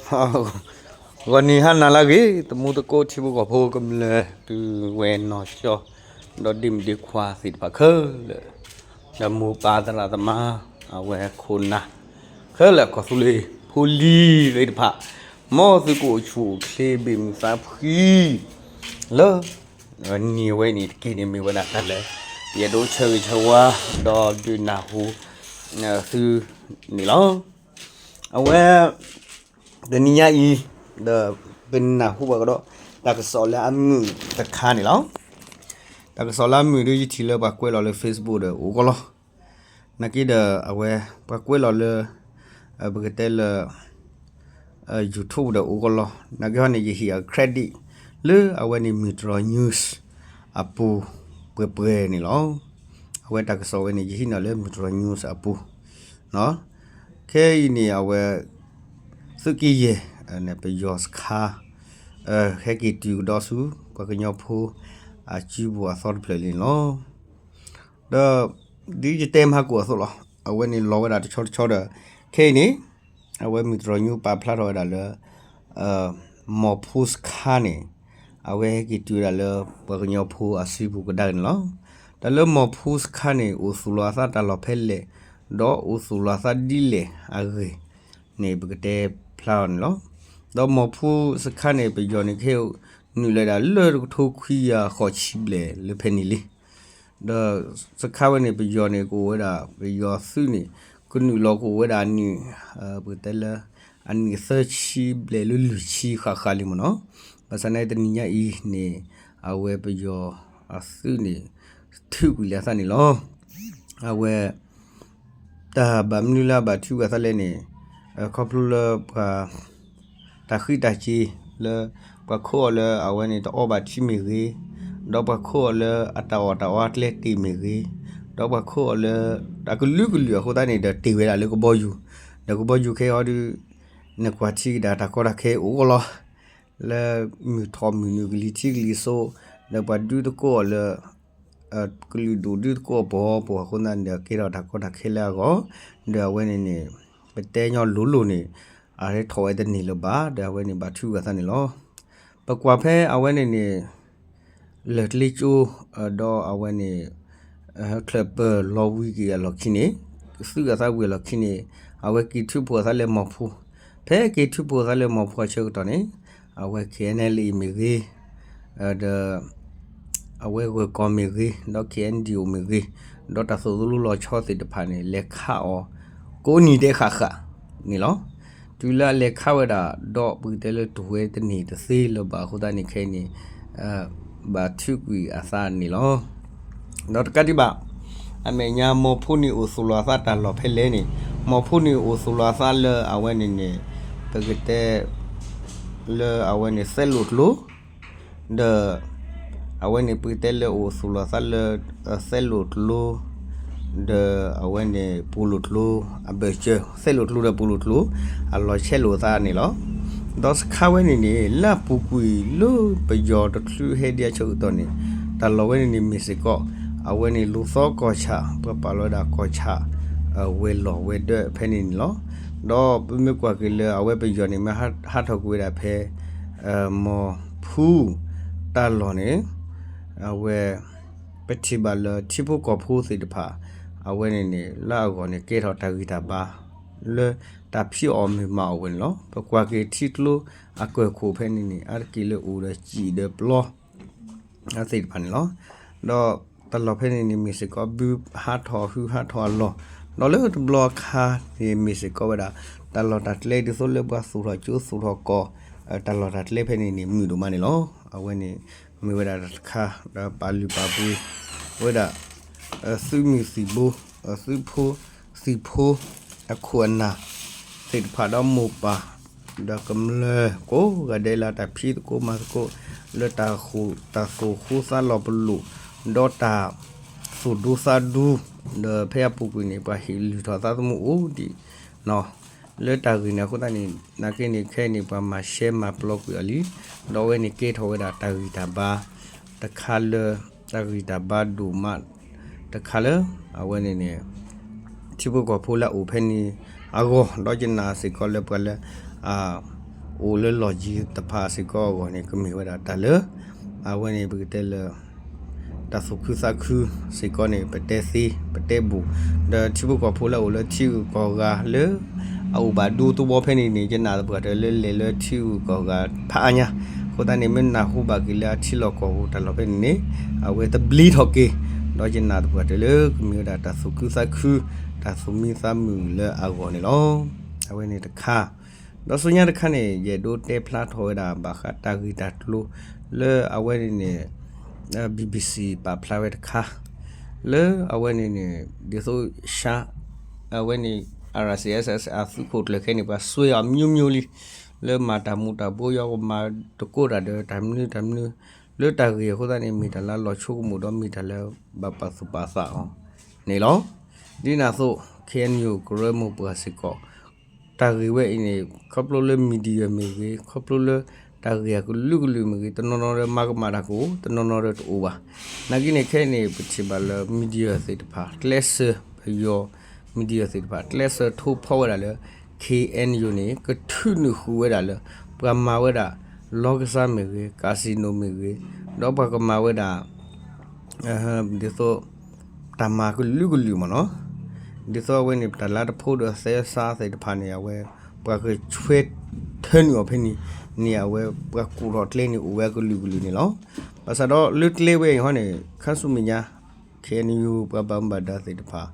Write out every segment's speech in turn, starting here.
ဂီၤနံၤဟါနၤလၢအဂ့ၤ သမူသကိးထံဖိကီၢ်ဖိကမျၢၢ် သုဝဲနီၢ်ကၠီ ဒီးဒ့မုၣ်ဒ့ခွါသ့ၣ်တဖၣ်ခဲလၢာ်, ဒီးမိၢ်ပၢ်သရၣ်သမါ အဝဲခိၣ်နၢ် ခဲလၢာ်ကီၢ်သူလ့ၤဖိလံၤသ့ၣ်တဖၣ်, မ်သုကအိၣ်ဆူၣ်အိၣ်ချ့ဘၣ်မုာ်သးဖှံ လၢ နံၤဝဲအံၤန့ၣ်တက့ၢ်န့ၣ် မ့ၢ်ဝဲဒၣ်တၢ်လၢ ယအဲၣ်ဒိးဆၢဂ့ၤဆၢဝါ ဒီးဒုးနၢ်ဟူ သုန့ၣ်လီၤ. အဝဲ တနံၤညါအံၤ ဒီးပနၢ်ဟူဘၣ်ကဒီး တၢ်ကစီၣ်လၢအမုာ်တခါန့ၣ်လီၤ. တၢ်ကစီၣ်လၢအမုာ်ဒီး ယထံၣ်လၢပှၤကွဲးလီၤလၢ Facebook ဒီးအိၣ်ကီးလီၤ. နာ်က့ဒီးအဝဲ ပှၤကွဲးလီၤလၢ ပကတဲလၢ YouTube ဒီးအိၣ်ကီးလီၤ. နာ်က့ဟီန့ၣ် ယဟ့ၣ်အ credit လၢအဝဲန့ၣ် မုၢ်တြီၤ news အပူၤ ပှဲၤပှဲၤန့ၣ်လီၤ. အဝဲတၢ်ကစီၣ်ဝဲန့ၣ် ယဟံးန့ၢ်လၢ မုၢ်တြီၤ news အပူၤ ခဲအံၤန့ၣ် အဝဲ သုးက့ယဲၢ် န့ၣ် ပယီၤစခါ ဟဲက့ၤတုၤကဒီးဆူ ပှၤကညီဖိ အစုပူၤအသီတဖျၢၣ်လံန့ၣ်လီၤ. ဒီး ဒ်ယတဲမဟါကိၣ်အသိးလီၤ. အဝဲန့ၣ်လီၤဝဲဒၣ်တဆီတဆီဒီး ခဲအံၤန့ၣ် အဝဲမုၢ်တြီၤ news ပာ်ဖျါထီၣ်ဝဲဒၣ်လၢ မီၢ်ဖူစခါန့ၣ် အဝဲဟဲက့ၤတုၤဝဲဒၣ်လၢ ပှၤကညီဖိအစုပူၤကဒါက့ၤန့ၣ်လီၤ. တၢ်လၢမီၢ်ဖူစခါန့ၣ် အိၣ်သူၣ်လီၤအသးတၢ်လီၢ်ဖဲလဲၣ် ဒီးအိၣ်သူၣ်လီၤအသးဒ်လဲၣ်အဂ့ၢ်န့ၣ် ပကတဲဖျါအီၤန့ၣ်လီၤ. ဒီးမီၢ်ဖူစခါန့ၣ် ပယီၤန့ၣ် ကဟဲနုာ်လီၤဝဲဒၣ်လၢတကထိခွံကယၤဃိးဆံဘျဲၣ်လၢဖဲန့ၣ်လံ. ဒီးစခါဝဲန့ၣ် ပယီၤန့ၣ် ကအိၣ်ဝဲဒၣ် ပယီၤသုးန့ၣ် ကနုာ်လီၤကအိၣ်ဝဲဒၣ်အနံၣ် ပကတဲလၢ အနံၣ်သၢဆံဘျဲၣ်လၢလွံၢ်ဆံဃၣ်ဃၣ်လံမ့ၢ်နီၤ. ဘၣ်ဆၣ်န့ၣ်တနံၤညါအံၤန့ၣ် အဝဲပယီၤအသုးန့ၣ် ထုးကွံာ်လံအသးန့ၣ်လီၤ. အဝဲ တၢ်ဘၣ်မနုၤလၢအဘၣ်ထုးကွံာ်အသးလဲၣ်န့ၣ် ခီဖျိလၢပှၤ တၢ်ဃံးတၢ်စ့ၤလၢ ပှၤခိးအီၤလၢအဝဲန့ၣ်တအီဘၣ်ထံမ့ၢ်ဂ့ၤ, ဒီးပှၤခိးအီၤလၢအတၢ်အီၣ်တၢ်အီအကျဲတ့ၢ်မ့ၢ်ဂ့ၤ, ဒီးပှၤခိးအီၤလၢ တၢ်ကလုာ်ကလုာ်အဃိသတးန့ၣ်ဒီးတ့ၢ်ဝဲဒၣ်လၢကဘီယူၤ, ဒီးကဘီယူၤခဲအံၤဒီး နကွၢ်ထံကဒါတၢ်ကီတၢ်ခဲအိၣ်ကီးလီၤ. လၢမုၢ်ထီၣ်မုၢ်နုာ်ကလံၤထံကလံၤစိး, ဒီးပှၤဒုးသကိးအီၤလၢ ကလုာ်ဒူၣ်ဒုးသကိးအီၤပှီၤပှီၤအဃိသတးန့ၣ်ဒီး ကဲထီၣ်တၢ်ကီတၢ်ခဲလၢအဂီၢ်, ဒီးအဝဲန့ၣ်န့ၣ် ပတဲညီလိၤလိၤန့ၣ် အရဲထီၣ်ဝဲတန့ၢ်လၢၤဘၣ်, ဒီးအဝဲန့ၣ်ဘၣ်ထုးကွံာ်အသးန့ၣ်လီၤ. ပကွၢ်ဖဲအဝဲန့ၣ်န့ၣ် လၢၢ်ကျ့ကၠိ ဒီးအဝဲန့ၣ် ချၢၣ်ပၢၢ်လီၤဝံၤက့ၤအလီၢ်ခံန့ၣ် သုးအသးဝံၤအလီၢ်ခံန့ၣ် အဝဲက့ၤထုးဖှိၣ်အသးလၢမီၢ်ဖူ, ဖဲက့ၤထုးဖှိၣ်အသးလၢမီၢ်ဖူအဆၢကတီၢ်န့ၣ် အဝဲ KNLA မ့ၢ်ဂ့ၤ, ဒီး အဝဲဂၢၢ်ကီၢ်မ့ၢ်ဂ့ၤ, ဒီး KNDO မ့ၢ်ဂ့ၤ, ဒီးတၢ်သိၣ်တလိလီၤဆီသ့ၣ်တဖၣ်န့ၣ် လဲၤခးအီၤ ကိးနံၤဒဲးဃၣ်ဃၣ်န့ၣ်လီၤ. တုၤလၢအလဲၤခးဝဲဒၣ် ဒီးပကတဲလၢတဝဲတန့ၢ်တသ့လၢၤဘၣ်အဃိသတးန့ၣ် ခဲအံၤန့ၣ် ဘၣ်ထုးကွံာ်အသးန့ၣ်လီၤ. ဒီးတကးဒံးဘၣ် အမဲာ်ညါမီၢ်ဖူန့ၣ်အိၣ်သူၣ်လီၤအသးတၢ်လီၢ်ဖဲလဲၣ်န့ၣ်, မီၢ်ဖူန့ၣ်အိၣ်သူၣ်လီၤအသးလၢအဝဲန့ၣ်န့ၣ် ပကတဲ လၢအဝဲန့ၣ်သဲလိာ်ကျိ ဒီး အဝဲန့ၣ်ပကတဲလၢအိၣ်သူၣ်လီၤသးလၢ သဲလိာ်ကျိ ဒီးအဝဲန့ၣ်ပူၤလိာ်ကျိ အဘၢၣ်စၢၤ သဲလိာ်ကျိဒီးပူၤလိာ်ကျိ အလီၤဆဲးလိာ်သးန့ၣ်လီၤ. ဒီးစခါဝဲန့ၣ်န့ၣ် လၢအပူၤကွံာ်လၢပယီၤတချုးဟဲဒံးအဆၢကတီၢ်န့ၣ် တၢ်လီၢ်ဝဲန့ၣ်န့ၣ်မ့ၢ်စ့ၢ်ကီး အဝဲန့ၣ်လူၤသီကီၢ်ဆၣ် ပှၤပာ်လီၤဝဲဒၣ်ကီၢ်ဆၣ် ဝဲၤလီၢ်ဝဲၤဒၢးဖဲန့ၣ်န့ၣ်လီၤ. ဒီးပမ့ၢ်ကွၢ်က့ၤလၢအဝဲပယီၤန့ၣ် မ့ၢ်ဟးထီၣ်ကွံာ်ဝဲဒၣ်ဖဲ မီၢ်ဖူတၢ်လီၢ်န့ၣ် အဝဲ ပထံၣ်ဘၣ်လၢထံဖိကီၢ်ဖိသ့ၣ်တဖၣ် အဝဲန့ၣ်န့ၣ် လၢအဂီၢ်န့ၣ် ကဲထီၣ်တၢ်ဂံၢ်တၢ်ဘါ လၢတၢ်ဖံးအီၣ်မ့ၢ်မၤအီၣ်ဝဲန့ၣ်လီၤ. ပကွၢ်က့ၤထံကျိအကၢၢ်ခိၣ်ဖဲန့ၣ်န့ၣ် အါတက့ၢ်လၢအိၣ်ဒီးစံာ်ဒီးပျီ အသ့ၣ်တဖၣ်န့ၣ်လီၤ. ဒီးတၢ်လီၢ်ဖဲန့ၣ်န့ၣ် မ့ၢ်စ့ၢ်ကီး ဘုဟးထီၣ်ဟုဟးထီၣ်အလီၢ်, ဒီးလၢတဘျီအခါန့ၣ် မ့ၢ်စ့ၢ်ကီးဝဲဒၣ် တၢ်လီၢ်တၢ်ကျဲဒ်သိးလၢပှၤသူၣ်ထီၣ်ကၠိသူၣ်ထီၣ်ကီၢ် တၢ်လီၢ်တၢ်ကျဲဖဲန့ၣ်န့ၣ် မုာ်ဒိၣ်မးန့ၣ်လီၤ. အဝဲန့ၣ် မ့ၢ်ဝဲဒၣ်တၢ်တခါ ဒီးပာ်လုၢ်ပာ်ပှ့ၤဝဲဒၣ် သုးမုၢ်သံၣ်ဘိ သုးဖိ သံၣ်ဖိ အခိၣ်အနၢ်သ့ၣ်တဖၣ်ဒီးမိၢ်ပၢ် ဒီးကမျၢၢ်ကိးဂၤဒဲးလၢတၢ်ဖံးသကိးမၤသကိး လၢတၢ်ဃူတၢ်သိၣ်ဃူသးလီၤပလိာ် ဒီးတၢ်သူၣ်ဒူသးဒူ ဒီးဖဲအပူၤကွံာ်န့ၣ် ပှၤဟ့ၣ်လုၢ်ထီၣ်သးသမူအိၣ်ဒံး လၢတၢ်ဂ့ၢ်န့ၣ်အဃိသတးန့ၣ် နာ်က့န့ၣ် ခဲအံၤန့ၣ် ပှၤမၤရှဲမၤပျီကွံာ်အီၤလံ, ဒီးအဝဲန့ၣ်ကဲထီၣ်ဝဲဒၣ်တၢ်ဂံၢ်တၢ်ဘါ တခါလၢ တၢ်ဂံၢ်တၢ်ဘါဒိၣ်မး တခါလၢ အဝဲန့ၣ်န့ၣ် ထံဖိကီၢ်ဖိလၢအအိၣ်ဖဲန့ၣ်အဂီၢ် ဒီးယနာ်စ့ၢ်ကီးလၢပှၤလၢ အ အိၣ်လၢလီၢ်ယံၤတဖၣ်စ့ၢ်ကီးအဂီၢ်န့ၣ် ကမ့ၢ်ဝဲဒၣ်တၢ်လၢ အဝဲန့ၣ်ပကတဲလၢ တၢ်သူၣ်ခုသးခုစ့ၢ်ကီးန့ၣ် ပတဲသ့ ပတဲဘူး, ဒီးထံဖိကီၢ်ဖိလၢအအိၣ်လၢထံဂုၤကီၢ်ဂၤလၢ အအိၣ်ဘၣ်ဒူသဝီဖဲန့ၣ်န့ၣ် ယနာ်သပှၢ်တၢၢ်လၢလဲၤလၢထံဂုၤကီၢ်ဂၤဖးအါညါ, အဃိသတးန့ၣ် မ့ၢ်နၢ်ဟူဘၣ်က့ၤလၢအထံလီၢ်ကီၢ်ပူၤတၢ်လီၢ်ဖဲန့ၣ်န့ၣ် အဝဲတဘျံးထီၣ်က့ၤ, ဒီးယနာ်သပှၢ်တၢၢ်လၢကမ့ၢ်ဝဲဒၣ်တၢ်သူၣ်ခုသးခု တၢ်သူၣ်မံသးမုာ်လၢအဂီၢ်န့ၣ်လီၤ. အဝဲန့ၣ်တခါ ဒီးဆူညါတခါန့ၣ် ယအဲၣ်ဒိးတဲဖျါထီၣ်ဝဲဒၣ် ဘၣ်ဃးတၢ်ဂ့ၢ်တၢ်ကျိၤလၢအဝဲန့ၣ်န့ၣ် BBC ပာ်ဖျါဝဲတခါ လၢအဝဲန့ၣ်န့ၣ် ဒ်သိး ရှါ အဝဲန့ၣ် RCSS အသုးခိၣ်ကျၢၢ်ခဲန့ၣ် ပှၤစွဲအီၤမျိုးမျိုးလံ လၢမၤတၢ်မူၤတၢ်ဘှီး ယီကမၤတကိးတၢ်ဒီးတၢ်မနုၤတၢ်မနုၤ လၢတၢ်ဂ့ၢ်အဃိသတးန့ၣ် မ့ၢ်တၢ်လၢအလီၤဆိကမိၣ်ဒီးမ့ၢ်တၢ်လၢဘၣ်ပာ်သူၣ်ပာ်သးအီၤန့ၣ်လီၤ. ဒ်န့ၣ်အသိး KNU ကရၢမိၢ်ပှၢ်စ့ၢ်ကီး တၢ်ဂ့ၢ်ဝဲအံၤန့ၣ် ခီဖျိလၢ media မ့ၢ်ဂ့ၤ ခီဖျိလၢတၢ်ဂ့ၢ်အကလုာ်ကလုာ်မ့ၢ်ဂ့ၤ တနီၤနီၤဒီးမၤကမၣ်တၢ်ကအိၣ် တနီၤနီၤဒီးတအိၣ်ဘၣ်. နာ်က့န့ၣ် ခဲအံၤန့ၣ် ပထံၣ်ဘၣ်လၢ media သ့ၣ်တဖၣ် ကျဲးစၢး ပယီၤ media သ့ၣ်တဖၣ် ကျဲးစၢးထိဖီဝဲဒၣ်လၢ KNU န့ၣ် ကထုးနုာ်ဃုာ်ဝဲဒၣ်လၢ ပှၤမၤဝဲဒၣ် လီကစၢ်မ့ၢ်ဂ့ၤ casino မ့ၢ်ဂ့ၤ ဒီးပှၤကမၤဝဲဒၣ် ဒ်သိး တၢ်မၤကလုာ်ကလုာ်မ့ၢ်နီၤ. ဒ်သိးအဝဲန့ၣ် ပတၢ်လါတဖိဒီးသဲစးသ့ၣ်တဖၣ်န့ၣ် အဝဲ ပှၤကဆွဲထၢနုာ်အီၤဖဲန့ၣ်န့ၣ် အဝဲပှၤကူၣ်ထီၣ်ကျဲန့ၣ် အိၣ်ဝဲအကလုာ်ကလုာ်န့ၣ်လီၤ. ဘၣ်ဆၣ်ဒီးလၢကျဲဝဲအံၤဟီန့ၣ် ခါဆူမဲာ်ညါ KNU ပှၤဘၣ်မူဘၣ်ဒါသ့ၣ်တဖၣ်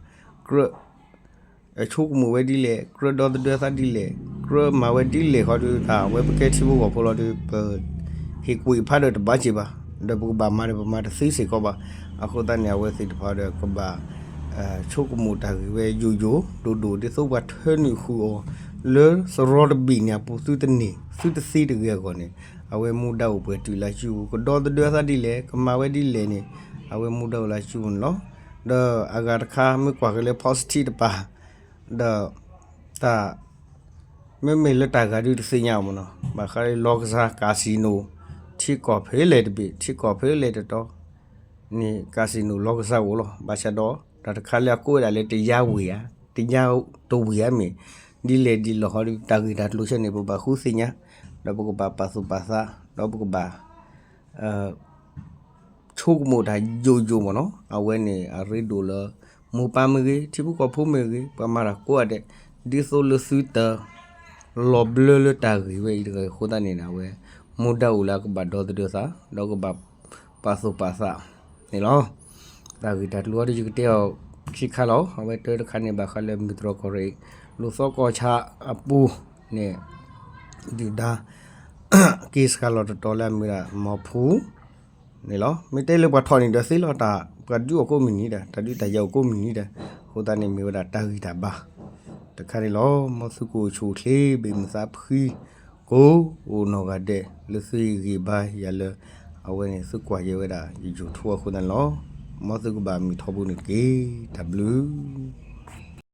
ကြၢး ဆိကမိၣ်ဝဲဒ်လဲၣ် ကြၢးဒီသဒၢသးဒ်လဲၣ် ကြၢးမၤဝဲဒ်လဲၣ်ဃီဒီး တၢ်ဝဲပကဲထံဖိကီၢ်ဖိလီၤဒီး ပ ဟ့ၣ်ကွံာ်ဖးဒီးတဘၣ်စ့ၢ်ဘၣ်, ဒီးပကဘၣ်မၤဒီးပမၤတသ့စ့ၢ်ကီးဘၣ်. အဃိသတးန့ၣ် အဝဲသ့ၣ်တဖၣ်ဒီးကဘၣ် ဆိကမိၣ်တၢ်ဂ့ၢ်ဝဲယိာ်ယိာ်ဒိၣ်ဒိၣ် ဒ်သိးပှၤထၢနုာ်ဃုာ်အီၤ လၢစရီတဘ့ၣ်န့ၣ်အပူၤ သုတန့ၢ် သုတသ့တဂ့ၤအဂီၢ်န့ၣ် အဝဲမူဒါအိၣ်ပှဲၤတုၤလၢစုပူၤ ကဒီသဒၢသးဒ်လဲၣ် ကမၤဝဲဒ်လဲၣ်န့ၣ် အဝဲမူဒါအိၣ်လၢစုပူၤန့ၣ်လီၤ. ဒီးအဂၤတခါ မ့ၢ်ကွၢ်က့ၤလၢ positive တပၤ ဒီး တၢ် မ့မ့ၢ်လၢတၢ်ဂၤဒုးတသ့ၣ်ညါအီၤမ့ၢ်နီၤ ဘၣ်ဃးလၢလီကစၢ် casino ထံကီၢ်ဖဲလဲၣ်တဘ့ၣ် ထံကီၢ်ဖဲလဲၣ်တတီၤန့ၣ် casino လီကစၢ်အိၣ်လီၤ. ဘၣ်ဆၣ်ဒီး တၢ်တခါလၢအကိးဝဲဒၣ်လၢ တယါဝ့ၤဧါ တယါတဝ့ၤဧါမ့ၢ် ဒ်လဲၣ်ဒ်လဲၣ်ဃီဒီး တၢ်ဂ့ၢ်တၢ်ကျိၤဆၢန့ၣ် ပဘၣ်ဃုသ့ၣ်ညါ ဒီးပကဘၣ်ပာ်သူၣ်ပာ်သး ဒီးပကဘၣ် ဆိကမိၣ်တၢ်ယိာ်ယိာ်မ့ၢ်နီၤ အဝဲန့ၣ်အရ့ဒိၣ်လၢ မိၢ်ပၢ်မ့ၢ်ဂ့ၤ ထံဖိကီၢ်ဖိမ့ၢ်ဂ့ၤ ပှၤမၤတၢ်ကိးဂၤဒဲး ဒ်သိးလၢသုတ လီၤဘျၢလၢတၢ်ဂ့ၢ်ဝဲအံၤတဂ့ၤအဃိသတးန့ၣ် အဝဲ မူဒါအိၣ်လၢအကဘၣ်ဒီသဒၢသး ဒီးကဘၣ်ပာ်သူၣ်ပာ်သးန့ၣ်လီၤ. တၢ်ဂ့ၢ်တၢ်ကျိၤအံၤဒီးယကတဲအီၤခံခါလီၤ. အဝဲတၢတခါန့ၣ် ဘၣ်ဃးလၢမုၢ်တြီၢ်ကီၢ်ရ့ၣ် လူၢ်သီကီၢ်ဆၣ်အပူၤန့ၣ် ဒုၣ်ဒါ က့ၤစှၤလီၤတတီၤလၢအမ့ၢ်ဒၣ်မီၤဖူ န့ၣ်လီၤ. မ့ၢ်တဲလၢပှၤထီၣ်န့ၣ်ဒီးသ့လီၤ တၢ်ပှၤဒုးအီၤကိးမုၢ်နံၤဒီး တၢ်ဒုးတၢ်ယၤအိၣ်ကိးမုၢ်နံၤဒီး အဃိသတးန့ၣ်မ့ၢ်ဝဲဒၣ်တၢ်ဂံၢ်တၢ်ဘါ တခါန့ၣ်လီၤ. မ်သုကအိၣ်ဆူၣ်အိၣ်ချ့ ဘ့ၣ်မုာ်သးဖှံ ကိးအိၣ်နီၢ်ဂၤဒဲး လၢသုဟ့ၣ်ဂံၢ်ဘါယၤလၢ အဝဲန့ၣ်သုကွၢ်ယဲဝဲဒၣ် ယ YouTube အဃိသတးန့ၣ်လီၤ. မ်သုကဘၣ်မုာ်ထီဘိန့ၣ်တက့ၢ်. တၢ်ဘျုး